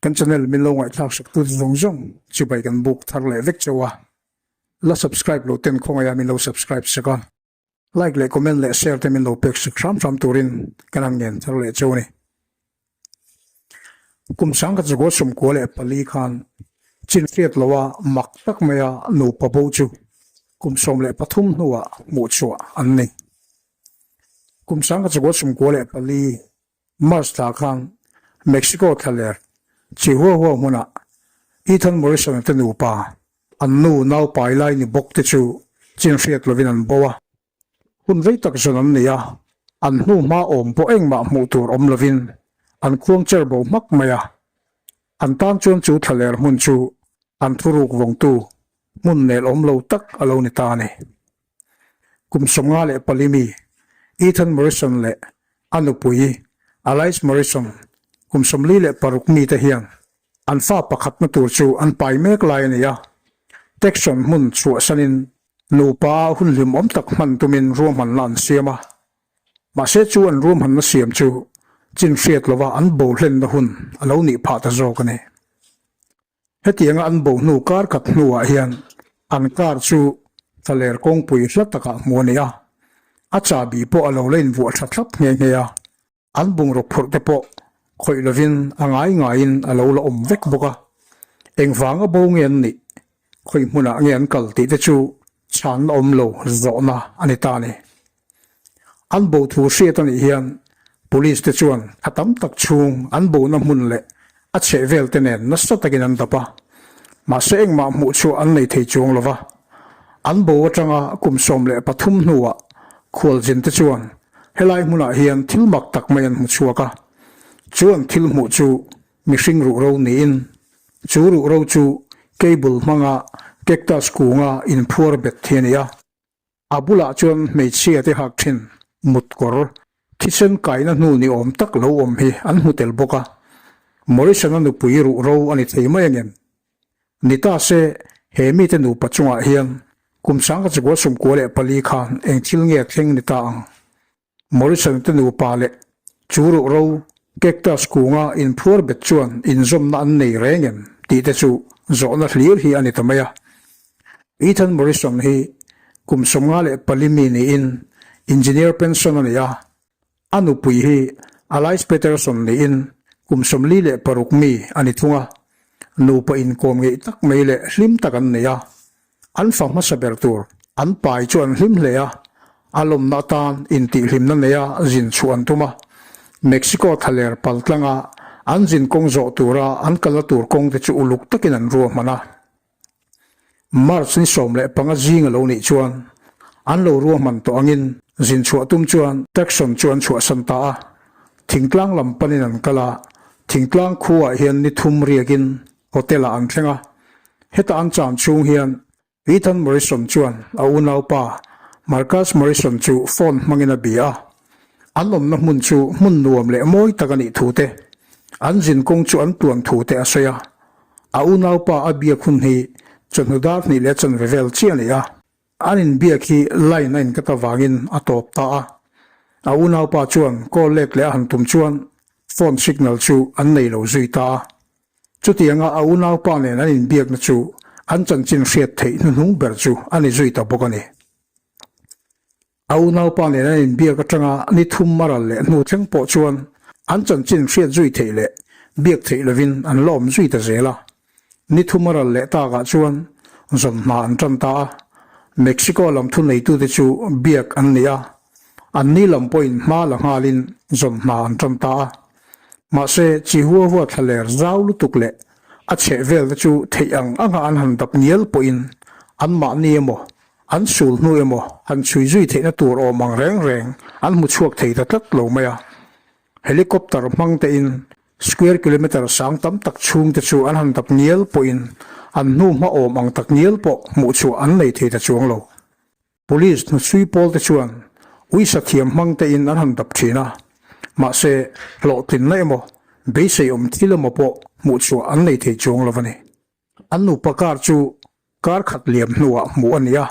Kan channel min lo ngaihthlak sak tu zawng zawng chibai kan buk thar leh vek chauh a, la subscribe lo ten khawngaih a min lo subscribe sak a, like leh comment leh share te min lo pek sak hram hram turin kan han ngen thar leh chauh a ni. Kum sangkhat zakua 94 khan chin hriat loa mak tak maia nupa bo chu kum 13 hnuah hmuhchhuah an ni. Kum 1994 March thla khan Mexico thlaler Chihuahua hmunah Ethan Morrison-a te nupa, an nu naupai lai ni bawk te chu chin hriat lovin an bo a. Hun rei tak zawn an nei a, an hnu hma awm pawh engmah hmuh tur awm lovin an khuang cher bo hmak mai a. An tan chuan chu thlaler hmun chu an thuruk vawngtu hmun nel awm lo tak a lo ni ta a ni. Kum 54 mi Ethan Morrison leh a nupui Alice Morrison kum 46 mi te hian an fa pakhatna tur chu an pai mek lai a ni a, Texon hmun chhuahsanin nupa hun hlimawm tak hman tumin ruahmanna an siam a. Mahse chu an ruahmanna siam chu chin hriat lova an bo hlenna hun a lo nih phah ta zawk a ni. Hetianga an bo hnu kar khat hnuah hian an car chu thlaler kawngpui hla takah hmu a ni a, a chahbi pawh a lo la invuah tha thlap nghe nghe a, an bungraw phurh te pawh khawih lovin a ngai ngaiin a lo la awm vek bawk a. Engvanga bo nge an nih? Khawi hmunah nge an kal tih te chu chhanna awm lo zawhna a ni ta a ni. An bo thu hriat a nih hian Police te chuan thla tam tak chhung an bona hmun leh a chhehvel te nen nasa takin an dap a, mahse engmah hmuh chhuah an nei thei chuang lo va. An bo atanga kum 13 hnuah khualzin te chuan helai hmunah hian thil mak tak mai an hmu chhuak a, chu an thil hmuh chu mihring ruhro niin chu ruhro chu cable hmanga cactus kunga inphuar bet hi a ni a. A bulah chuan hmeichhia te hak thin mutkawr thisen kaina hnu ni awm tak lo awm hi an hmu tel bawk a. Morrison-a nupui ruhro a ni thei mai angem? Ni ta se, he mite nupa chungah hian kum 1994 khan eng thil nge thleng ni ta ang? Morrison te nupa leh chu ruhro cactus kunga inphuar bet chuan inzawmna an nei reng em tih te chu zawhna hlir hi a ni ta mai a. Ethan Morrison hi kum 54 mi niin engineer pension a ni a, a nupui hi Alice Peterson niin kum 46 mi a ni thung a. Nupa inkawm ngeih tak mai leh hlim tak an nei a. An fa hmasa ber tur an pai chu an hlim hle a, a lawmna atan intihhlimna neia zin chhuah an tum a. Mexico thlaler pal tlanga an zin kawng zawh tura an kalna tur kawng te chu uluk takin an ruahman a. March ni 15 zing a lo nih chuan an lo ruahman tawh angin zin chhuah tum chuan Tucson chu an chhuahsan ta a. Thingtlang lam panin an kal a, thingtlang khuaah hian ni thum riakin Hotel-ah an thleng a, heta an cham chhung hian Ethan Morrison chuan a unaupa Marcus Morrison chu phone hmangin a bia a, an awmna hmun chu hmun nuam leh mawi tak a nih thu te, an zin kawng chu an tuan thu te a sawi a. A unaupa a biak hun hi chawhnu dar hnih leh chanve vel chiah a ni a. An inbiak hi line a inkat avangin a tawp ta a. A unaupa chuan call let leh a han tum chuan phone signal chu an nei lo zui ta a. Chutianga a unaupa nen an inbiakna chu an chanchin hriat theih hnuhnung ber chu a ni zui ta bawk a ni. A unaupa nen an inbiak atanga ni thum a ral leh hnu thleng pawh chuan an chanchin hriat zui theih leh biak theih lovin an la awm zui ta zel a. Ni thum a ral leh takah chuan zawn hna an tan ta a, Mexico lam thuneitute chu biak an ni a, anni lam pawhin hma la nghalin zawn hna an tan ta a. Mahse, Chihuahua thlaler zau lutuk leh a chheh vel te chu theih ang anga an han dap ngial pawhin anmahni emaw, an sul hnu emaw han chhui zui theihna tur awm ang reng reng an hmu chhuak thei ta tlat lo mai a. Helicopter hmang tein square kilometre sang tam tak chhung te chu an han dap ngial pawhin an hnu hma awm ang tak ngial pawh hmuh chhuah an nei thei ta chuang lo. Police hnuchhui pawl te chuan uisa thiam hmang tein an han dap thin a, mahse hlawhtlinna emaw beisei awm thil emaw pawh hmuh chhuah an nei thei chuang lo a ni. An nupa car chu kar khat liam hnuah hmuh a ni a,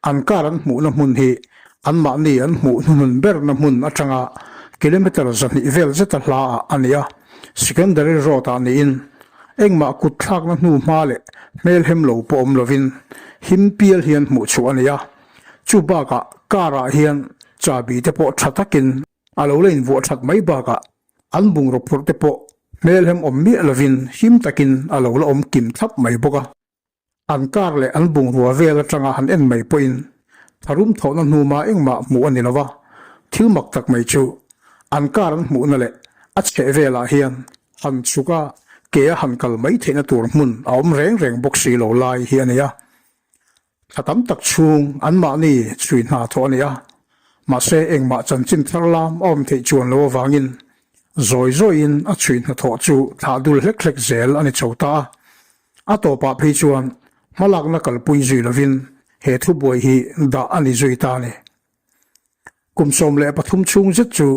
an car an hmuhna hmun hi anmahni an hmuh hnuhnun berna hmun atanga kilometre 200 vel zeta hlaah a ni a. Secondary Road ah niin engmah kut thlakna hnu hma leh hmelhem lo pawh awm lovin him pial hian hmuh chhuah a ni a. Chu bakah car ah hian chabi te pawh tha takin a lo la invuah that mai bakah an bungraw phurh te pawh hmelhem awm miah lovin him takin a lo la awm kim thlap mai bawk a. An kar leh an bungrua vel atanga han en mai pawhin tharum thawhna hnuma engmah hmuh a ni lo va, thil mak tak mai chu an kar an hmuhna leh a chheh velah hian han chhuk a, ke a han kal mai theihna tur hmun a awm reng reng bawk si lo lai hi a ni a. Thla tam tak chhung anmahni chhui hna thawh a ni a, mahse engmah chanchin thar lam a awm theih chuan lo avangin zawi zawiin a chhui hnathawh chu thlah dul hlek hlek zel a ni chho ta a. A tawpah phei chuan hmalakna kalpui zui lovin he thubuai hi dah a ni zui ta a ni. Kum 13 chhung zet chu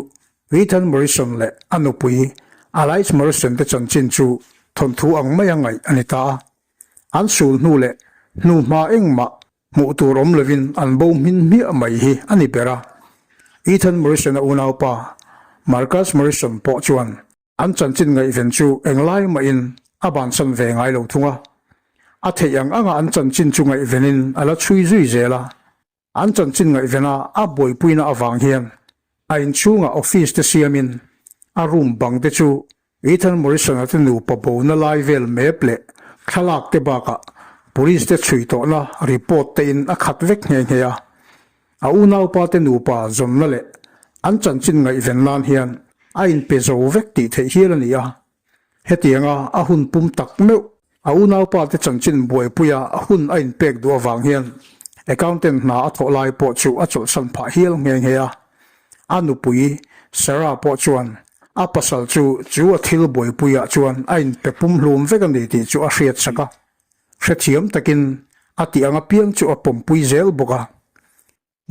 Ethan Morrison leh a nupui Alice Morrison te chanchin chu thawnthu ang maia ngaih a ni ta a. An sul hnu leh hnu hma engmah hmuh tur awm lovin an bo hmin hmiah mai hi a ni ber a. Ethan Morrison-a unaupa Marcus Morrison pawh chuan An chanchin ngaihven chu englai mahin a bansan ve ngai lo thung a. A theih ang anga an chanchin chu ngaihvenin a la chhui zui zel a. An chanchin ngaihvena a buaipuina avang hian a inchhungah office te siamin a room bang te chu Ethan Morrison-a te nupa bona lai vel map leh thlalak te bakah police te chhui tawhna report te in a khat vek nghe nghe a. A unaupa te nupa zawnna leh an chanchin ngaihven nan hian a inpe zo vek tih theih hial a ni a. Hetianga a hun pum tak meuh a unaupa te chanchin buaipuia hun a inpek duh avang hian accountant hna a thawh lai pawh chu a chawlhsan phah hial nghe nghe a. A nupui Sarah pawh chuan a pasal chu chu a thil buaipuiah chuan a inpe pumhlum vek a ni tih chu a hriatsak a. Hrethiam takin a tih ang apiang chu a pawmpui zel bawk a.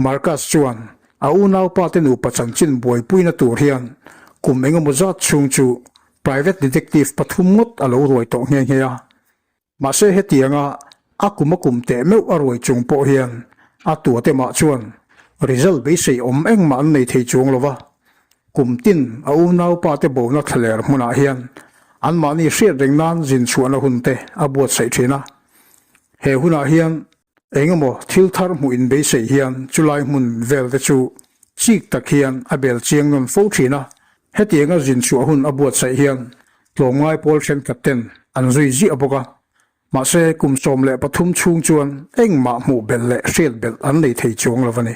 Marcus chuan a unaupa te nupa chanchin buaipuina tur hian kum engemaw zat chhung chu private detective pathum ngawt a lo ruai tawh nghe nghe a. Mahse hetianga a kum a kum teh meuh a ruai chung pawh hian a tuate mah chuan result beisei awm engmah an nei thei chuang lo va. Kum tin a unaupa te bona thlaler hmunah hian anmahni hriat reng nan zin chhuahna hun te a buatsaih thin a. He hunah hian eng emaw thil thar hmuh in beisei hian chulai hmun vel te chu chik tak hian a bel chiang nawn fo thin a. Hetianga zin chhuah hun a buatsaih hian tlawmngai pawl thenkhat ten an zui ziah bawk a. Mahse kum 13 chhung chuan engmah hmuh belh leh hriat belh an nei thei chuang lo a ni.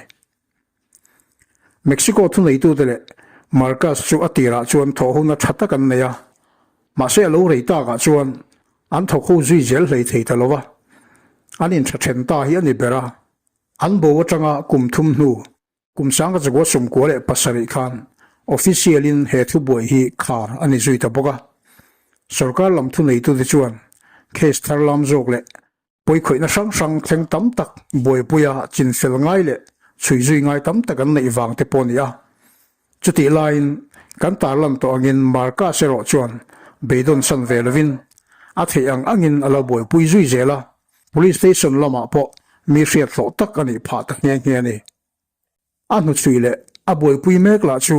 Mexico thuneitute leh Marcus chu a tirah chuan thawhhona tha tak an nei a, mahse a lo rei takah chuan an thawkho zui zel hlei thei ta lo va, an intha then ta hi a ni ber a. An bo atanga kum thum hnu, kum 1997 khan official-in he thubuai hi khar a ni zui ta bawk a. Sorkar lam thuneitute chuan case thar lam zawk leh Pawikhawihna hrang hrang thleng tam tak buaipuia chinfel ngai leh chhuizui ngai tam tak an neih vang te pawh a ni a. Chutih laiin kan tarlan tawh angin Marcus erawh chuan beidawn san ve lovin a theih ang angin a lo buaipui zui zel a, Police Station lamah pawh mi hriat hlawh tak a nih phah ta nghe nghe a ni. A hnuchhui leh a buaipui mek lah chu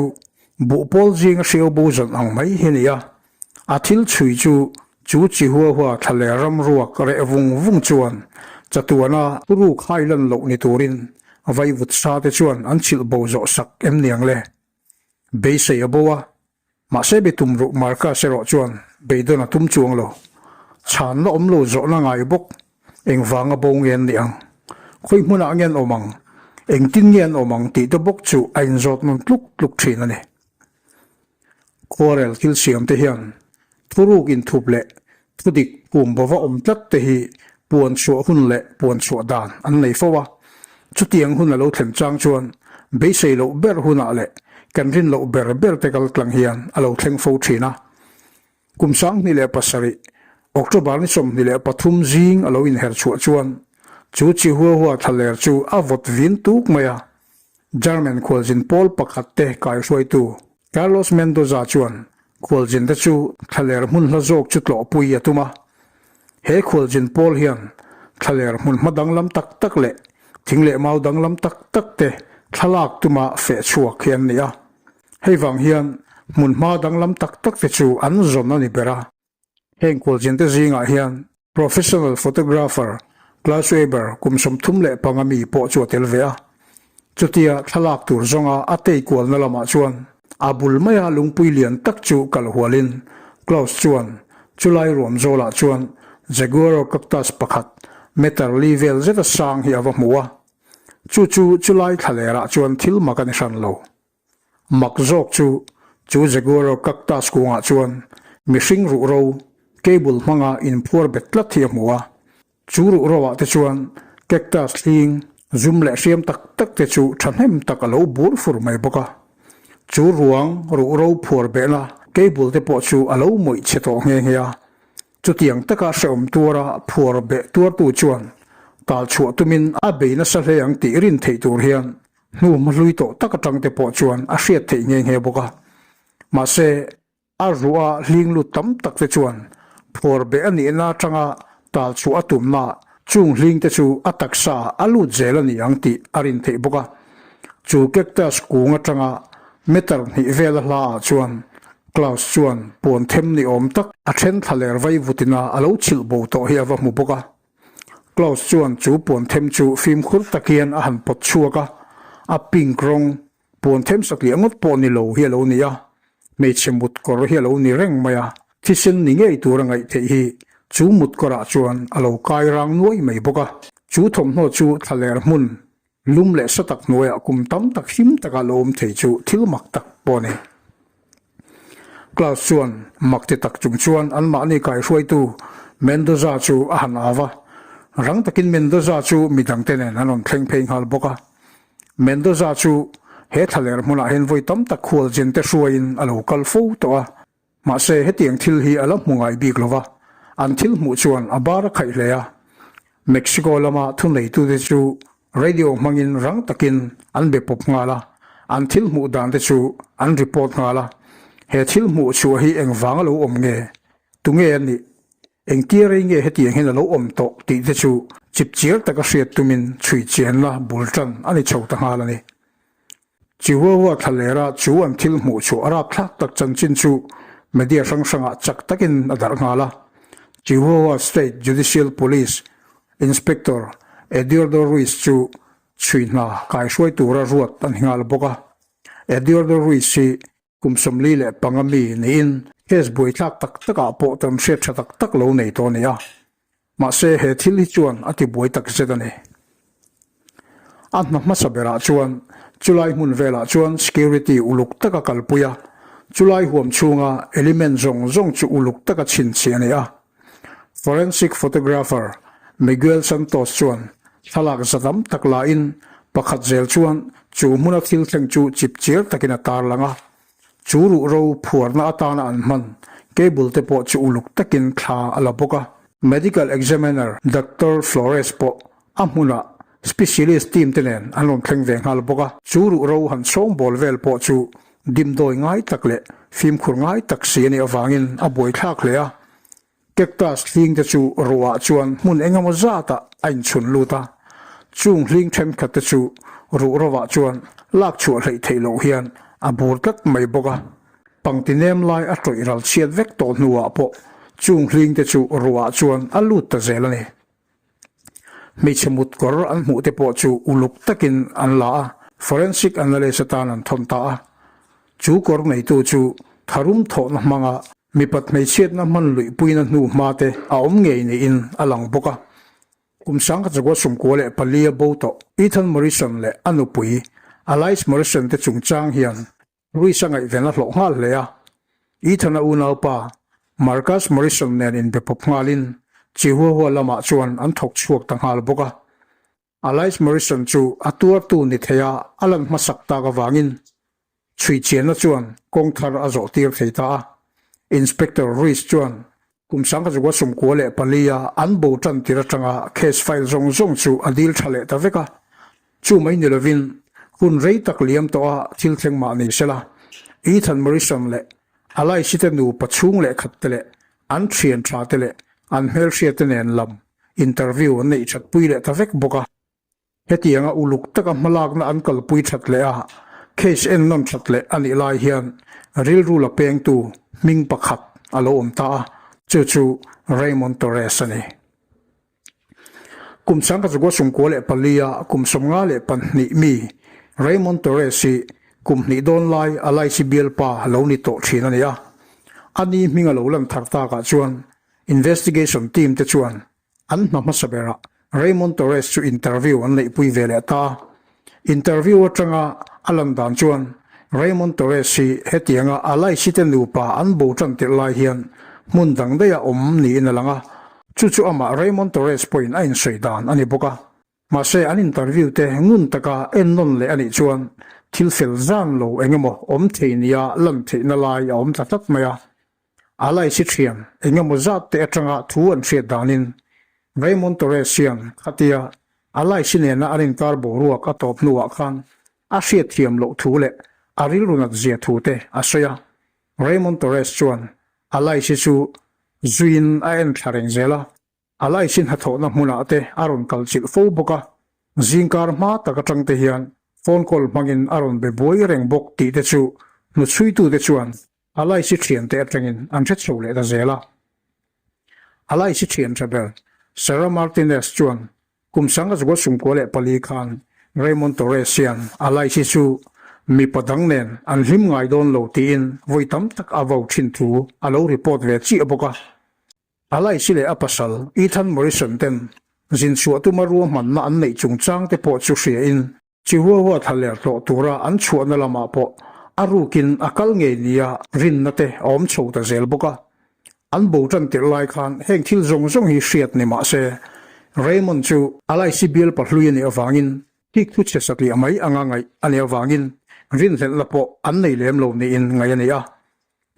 buhpawl zinga hriau bo zawnh ang mai hi a ni a. A thil chhui chu chu chi hua hua thla leh ram ruak reh vung vung chuan chatuana ruk hai lan loh ni turin vaivut sa te chuan an chhilh bo zawh sak em niang le. Beisei a bo a, Mahse be tum ruh Marcus erawh chuan beidawn a tum chuang lo. Chhanna awm lo zawhna ngai bawk. Engvanga bo nge an nih ang? Khawi hmunah nge an awm ang? Engtin nge an awm ang tih te bawk chu a inzawt nawn tluk tluk thin a ni. Khuarel thil siam te hian thuruk inthup leh Thudik kum bova awm tlat te hi puan chhuah hun leh puan chhuah dan an nei fo a. Chutiang hun a lo thlen chang chuan beisei loh ber hunah leh kan rin loh ber ber te kal tlang hian a lo thleng fo thin a. Kum 2007, October ni 23 zing a lo inher chhuah chuan chu Chihuahua thlaler chu a vawt vin tuk mai a. German khualzin pawl pakhat te kaihruaitu Carlos Mendoza chuan Khualzin te chu thlaler hmun hla zawk chu tlawhpui a tum a. He khualzin pawl hian thlaler hmun hma danglam tak tak leh thing leh mau danglam tak tak te thlalak tuma feh chhuak hi an ni a. Hei vang hian Hmunhma danglam tak tak te chu an zawn a ni ber a. Heng khualzinte zingah hian professional photographer Klaus Weber kum 35 mi pawh chu a tel ve a. Chutia thlalak tur zawnga a tei kualna lamah chuan a bul maia lungpui lian tak chu kal hualin Klaus chuan chulai ruam zawlah chuan Jaguaro cactus pakhat meter li vel zeta sang hi a va hmu a. Chu chu chulai thlalerah chuan thil mak a ni hran lo. Mak zawk chu, chu Jaguaro cactus kungah chuan mihring ruhro, cable hmanga inphuar bet tlat hi a hmu a. Chu ruhro ah te chuan cactus hling, zum leh hriam tak tak te chu thahnem tak a lo bur fur mai bawk a. Chu ruang ruhro phuar behna cable te pawh chu a lo mawih chhe tawh nghe nghe a. Chutiang taka hrehawm tuara phuar beh tuartu chuan tal chhuah tumin a bei nasa hle ang tih rin theih tur hian Hnu hmahlui tawh tak atang te pawh chuan a hriat theih nghe nghe bawk a. Mahse, a ruh a hling lut tam tak te chuan phuar beh a nihna atanga tal chhuah a tumna chung hling te chu a taksa a lut zel a ni ang tih a rin theih bawk a. Chu cactus kung atanga meter hnih vel a hla ah chuan Klaus chuan puan them ni awm tak a then thla ler vai vutin a a lo chhilh bo tawh hi a va hmu bawk a. Klaus chuan chu puan them chu fimkhur tak hian a han pawt chhuak a, a pink rawng puan them satliah ngawt pawh ni lo hi a lo ni a, hmeichhe mut kawr hi a lo ni reng mai a, thisen ni ngei tur a ngaih theih hi chu mut kawrah chuan a lo kai rang nuai mai bawk a. Chu thawmhnaw chu thlaler hmun lum leh sa tak hnuaiah kum tam tak him taka lo awm thei chu thil mak tak pawh a ni. Klaus chuan mak ti tak chung chuan anmahni kaihruaitu Mendoza chu a han au a, rang takin Mendoza chu midangte nen an rawn thleng phei nghal bawk a. Mendoza chu he thlaler hmunah hian vawi tam tak khualzinte hruaiin a lo kal fo tawh a. Mahse, hetiang thil hi a la hmu ngai bik lo va, an thil hmuh chuan a bar a khaih hle a. Mexico lama thuneitute chu radio hmangin rang takin an be pawp nghal a, an thil hmuh dan te chu an report nghal a. He thil hmuh chhuah hi engvang a lo awm nge? Tunge a nih? Engtia rei nge hetiang hian a lo awm tawh tih te chu chipchiar taka hriat tumin chhui chianna bul tan a ni chho ta nghal a ni. Chihuahua thlalera chu an thil hmuh chhuah a rapthlak tak chanchin chu media hrang hrangah chak takin a darh nghal a. Chihuahua State Judicial Police Inspector Eduardo Ruiz chu chhui hna kaihruai tura ruat a ni nghal bawk a. Eduardo Ruiz hi kum 45 mi niin case buaithlak tak takah pawh tam hriat tha tak tak lo nei tawh a ni a. Mahse, he thil hi chuan a tibuai tak zet a ni. A hna hmasa berah chuan chulai hmun velah chuan security uluk taka kalpui a, chulai huam chhunga element zawng zawng chu uluk taka chhinchhiah a ni a. Forensic photographer Miguel Santos chuan thlalak za tam tak lain pakhat zel chuan chu hmuna thil thleng chu chipchiar takin a tarlang a. Chu ruhro phuarna atana an hman cable te pawh chu uluk takin thla a la bawk a. Medical examiner Doctor Flores pawh a hmunah specialist team te nen an rawn thleng ve nghal bawk a. Chu ruhro han sawngbawl vel pawh chu dimdawi ngai tak leh fimkhur ngai tak si a nih avangin a buaithlak hle a. Cactus hling te chu ruah chuan hmun eng emaw zatah a inchhun lut a, chung hling thenkhat te chu ruh rovah chuan lak chhuah hleih theih loh hian a bur tlat mai bawk a. Pangti nem lai a tawih ral chhiat vek tawh hnuah pawh chung hling te chu ruah chuan a lut ta zel a ni. Hmeichhe mut kawr an hmuh te pawh chu uluk takin an la a, forensic analyst atan an thawn ta a. Chu kawr neitu chu tharum thawhna hmanga mipat hmeichhiatna hman luihpuina hnu hma te a awm ngei niin a lang bawk a. Kum 1994 a bo tawh Ethan Morrison leh a nupui Alice Morrison te chungchang hian Ruiz a ngaihven a hlawh nghal hle a, Ethan-a unaupa Marcus Morrison nen inbe pawp nghalin Chihuahua lamah chuan an thawk chhuak ta nghal bawk a. Alice Morrison chu a tuartu ni theia a lan hmasak tak avangin chhui chianna chuan kawng thar a zawh tir thei ta a. Inspector Ruiz chuan Kum 1994 a an bo tan tir atanga case file zawng zawng chu a dil tha leh ta vek a. Chu mai ni lovin hun rei tak liam tawh a thil thleng mah ni sela, Ethan Morrison leh Alice te nupa chhung leh khat te leh an thian tha te leh an hmelhriat te nen lam interview an neih that pui leh ta vek bawk a. Hetianga uluk taka hmalakna an kalpui that leh a. Case en nawn that leh a nih lai hian rilru la pengtu hming pakhat a lo awm ta a, chu chu Raymond Torres a ni. Kum sangkazukua 94 a kum 52 mi Raymond Torres hi kum hnih dawn lai a Laichi bialpa lo ni tawh thin a ni a. A ni hming a lo lan thar takah chuan investigation team te chuan An hna hmasa berah Raymond Torres chu interview an neihpui ve leh ta a. Interview atanga a lan dan chuan Raymond Torres hi hetianga a laisite nupa an bo tan tirh lai hian hmun dang daiha awm niin a lang a, chu chu amah Raymond Torres pawhin a insawi dan a ni bawk a. Mahse an interview te ngun taka ennawn leh a nih chuan thil fel zan lo eng emaw awm thei nia lan theihna lai a awm ta tlat mai a. A laisi thian eng emaw zat te atanga thu an hriat danin Raymond Torres hian khatia a laisi nena an inkar boruak a tawp hnuah khan a hriat thiam loh thu leh a rilru nat zia thu te a sawi a. Raymond Torres chuan a laisi chu zuiin a en thla reng zel a. A laisi hnathawhna hmunah te a rawn kal chilh fo bawk a, zingkar hma tak atang te hian phone call hmangin a rawn be buai reng bawk tih te chu hnuchhuitute chuan a laisi thiante atangin an hre chho leh ta zel a. A laisi thian tha ber Sarah Martinez chuan kum 1994 khan Raymond Torres hian a laisi chu mipa dang nen an hlim ngai dawn lo tiin vawi tam tak a vau thin thu a lo report ve chiah bawk a. A laisi leh a pasal Ethan Morrison ten zin chhuah tuma ruahmanna an neih chungchang te pawh chu hriain Chihuahua thlaler tlawh tura an chhuahna lamah pawh a rukin a kal ngei nia rinna te a awm chho ta zel bawk a. An bo tan tirh lai khan heng thil zawng zawng hi hriat ni mah se Raymond chu a laisi bial pahlui a nih avangin thik thu chhe satliah mai anga ngaih a nih avangin rinhlelhna pawh an nei lem lo niin ngaih a ni a.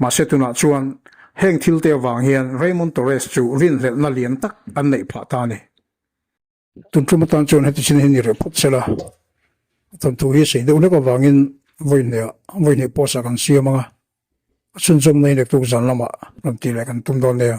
Mahse tunah chuan heng thil te avang hian Raymond Torres chu rinhlelhna lian tak an neih phah ta a ni. Tun tum atan chuan heti chin hi ni reh phawt sela, a thawnthu hi sei deuh hlek avangin vawihnehah vawihnih post ah kan siam ang a, a chhunzawmna hi naktuk zan lamah rawn tih leh kan tum dawn nia.